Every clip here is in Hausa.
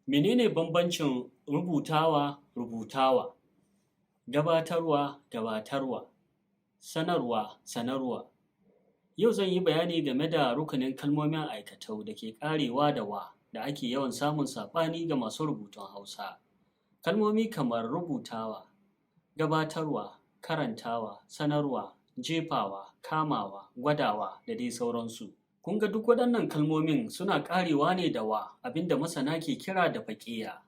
Menene bambancin rubutawa, rubutawa, gabatarwa, gabatarwa, sanarwa, sanarwa? Yau zan yi bayani game da rukunin kalmomin aikatau da ke ƙarewa da -wa da ake yawan samun saɓani ga masu rubutun Hausa. Kalmomi kamar rubutawa, gabatarwa, karantawa, sanarwa, jefawa, kamawa, gwadawa da dai sauransu. Kun ga duk waɗannan kalmomin suna ƙarewa ne da -wa, abin da masana ke kira da faƙiya.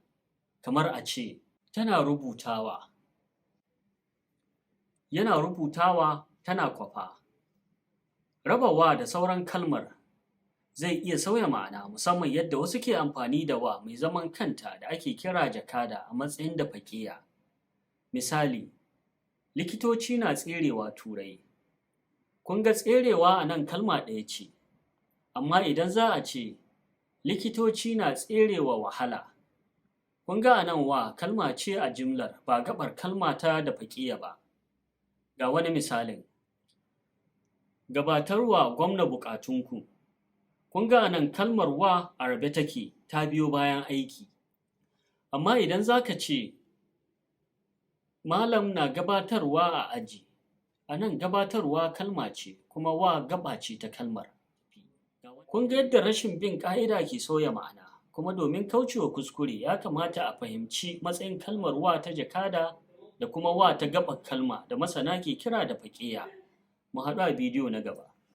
Kamar a ce, tana rubutawa, yana rubutawa, tana kwafa. Raba -wa da sauran kalmar zai iya sauya ma'ana, musamman yadda wasu ke amfani da -wa mai zaman kanta da ake kira jakada a matsayin da faƙiya. Misali, likitoci na tserewa Turai. Kun ga tserewa a nan kalma ɗaya ce, amma idan za a ce likitoci na tserewa wahala, kun ga a nan -wa kalma ce a jimlar, ba gaɓar kalma ta da faƙiya ba. Ga wani misalin, gabatarwa gwamna buƙatunku. Kun ga a nan kalmar -wa a rabe take, ta biyo bayan aiki. Amma idan za ka ce malam na gabatarwa a aji, a nan gabatarwa kalma ce kuma -wa gaɓa ce ta kalmar. Kun ga yadda rashin bin ƙa'ida ke sauya ma'ana, kuma domin kaucewa kuskure ya kamata a fahimci matsayin kalmar -wa ta jakada da kuma -wa ta gaɓar kalma da masana ke kira da faƙiya. Mu haɗu a bidiyo na gaba.